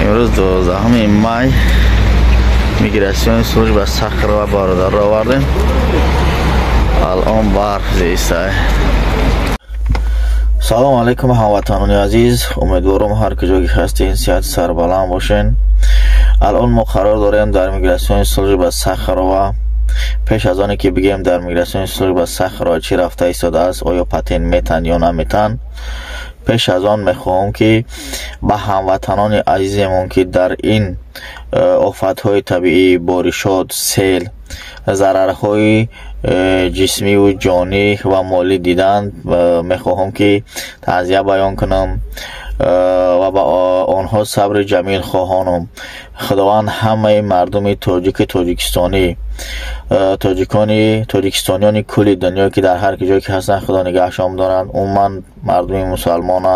Имрӯз 12 май миграционный служба Сахарова бародарро овардем. Алон барф зеистай. Салом алейкум, ҳамватанони азиз. Умедворам, ҳар куҷо ки ҳастед, сиҳат сарбаланд бошен. Алон мо қарор дорем дар миграционный служба Сахарова. Пеш аз оне ки бигем, дар миграционный служба Сахарова чӣ рафта истодааст, оё патент метан ё наметан, пеш аз он мехоҳам, ки ба ҳамватанони азиземон, ки дар ин офатҳои табиӣ, боришот, сел, зарарҳои ҷисмиву ҷонӣ ва молӣ диданд, мехоҳам, ки таъзия баён кунам ва ба онҳо сабри ҷамил хоҳонам. Худованд ҳамаи мардуми тоҷики тоҷикистонӣ, тоҷикони тоҷикистониёни кулли дунё, ки дар ҳар ҷое ки ҳастанд, Худо нигаҳшон доранд. Умуман мардуми мусалмона,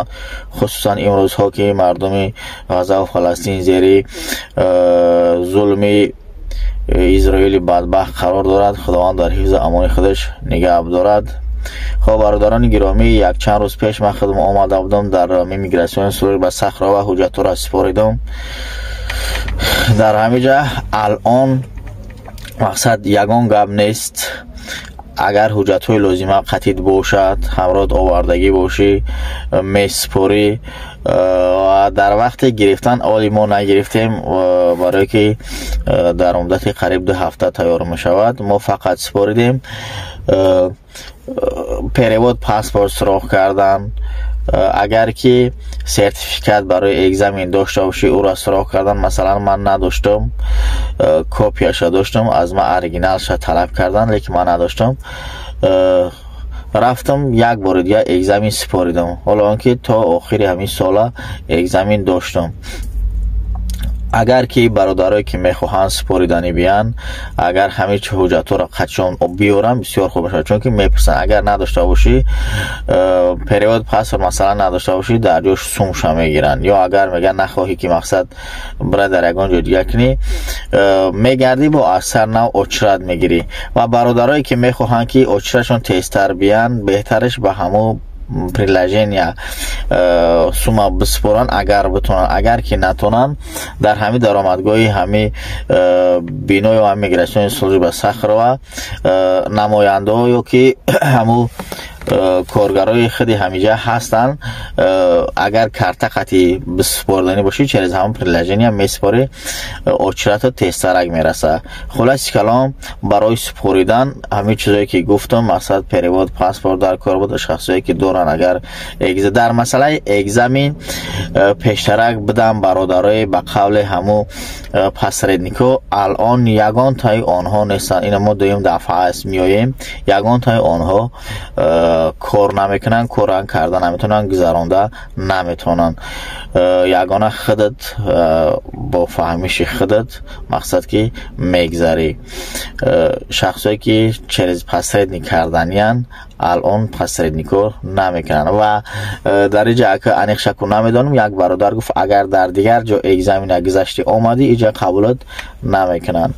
хусусан имрӯзҳо, ки мардуми Ғазаву Фаластин зери зулми Изроили бадбахт қарор дорад, Худованд дар ҳифзу амони худаш нигаҳ дорад. Хоб, бародарони гиромӣ, якчанд рӯз пеш ман худам омада будам дар миграционный служба Сахарова, ҳуҷҷатҳоро супоридам дар ҳамиҷа. Алон мақсад ягон гап нест. Агар ҳуҷҷатҳои лозима қатид бошад, ҳамроҳ овардагӣ бошӣ, месупорӣ. Дар вақти гирифтан оли мо нагирифтем, барое ки дар муддати қариб 2 ҳафта тайёр мешавад. Мо фақат супоридем. Перевод паспорт срок кардан, агар ки сертификат барои экзамен дошта бошӣ, ӯро срок кардан. Масалан, ман надоштам, копияша доштам, аз ман оригиналша талаб кардан, лекин ман надоштам. Рафтам, як бори дигар экзамен супоридам, ҳоло он ки то охири ҳамин сола экзамен доштам. Агар ки бародарое ки мехоҳанд супориданӣ биянд, агар ҳамин ҳуҷҷатҳоро қатшон биёранд, бисёр хуб мешавад, чунки мепурсанд. Агар надошта бошӣ, перевод паспорт масалан надошта бошӣ, дар ҷош сумша мегиранд. Ё агар мегӯянд, нахоҳӣ, ки мақсад бира дар ягон ҷой дигар кунӣ, мегардӣ, бо аз сар нав очередь мегирӣ. Ва бародарое ки мехоҳанд, ки очередь шон тезтар биянд, беҳтараш ба ҳамун приложения сума биспоранд, агар битонанд. Агар ки натонанд, дар ҳамин даромадгоҳи ҳами бинои ҳами миграционный служба Сахарова намояндаҳо ё ки ҳамун коргарои худи ҳамиҷа ҳастанд. Агар карта қати бисупорданӣ бошӣ, через ҳамон приложения месупорӣ, очередь ато тезтарак мераса. Хулоси калом, барои супоридан ҳамин чизое ки гуфтам, мақсад перевод паспорт дар кор буд. Шахсое ки доранд, агар дар масъалаи экзамен пештарак бидам, бародарои ба қавли ҳамун посредник ҳо алон ягон таи онҳо нестанд. Ина мо дуюм дафъа аст меоем, ягон таи онҳо кор намекунанд, коран карда наметавонанд, гузаронда наметавонанд. Ягона худат бо фаҳмиши худат мақсад ки мегзарӣ. Шахсое ки через посредник карданиянд, алон посредник ҳо намекунанд. Ва дар иҷа ака аниқ шаку намедонам, як бародар гуфт, агар дар дигар ҷо экзамен а гузашти, омадӣ иҷа, қабулат намекунанд.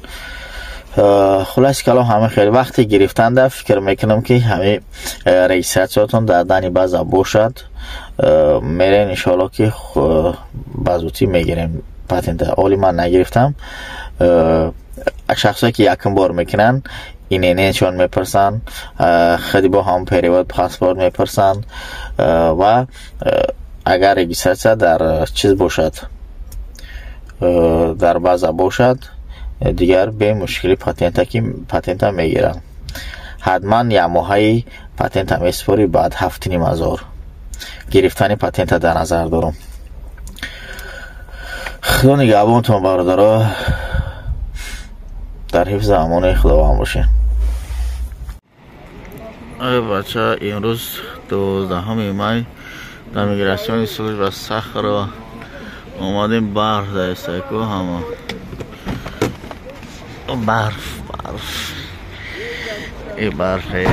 Хулоси калом, ҳамин хеле вақти гирифтанда фикр мекунам, ки ҳамин регистрация тон дар дани база бошад, мерем, иншоалло, ки ба зудӣ мегирем патента. Оли ман нагирифтам. Шахсое ки якум бор мекунанд, ИНН шон мепурсанд, худи бо ҳамон перевод паспорт мепурсанд. Ва агар регистрация дар чиз бошад, дар база бошад, дигар бемушкили патента мегиранд. Ҳатман якмоҳаи патента месупорӣ, баъд 7,5 ҳазор гирифтани патента дар назар дорам. Худо нигаҳбонтон, бародаро, дар ҳифзи амони Худованд бошед. Ай бача, имрӯз 12 май дар миграционный служба Сахарова омадем. Барф дар истайку, ҳама барф, барф, и барфе.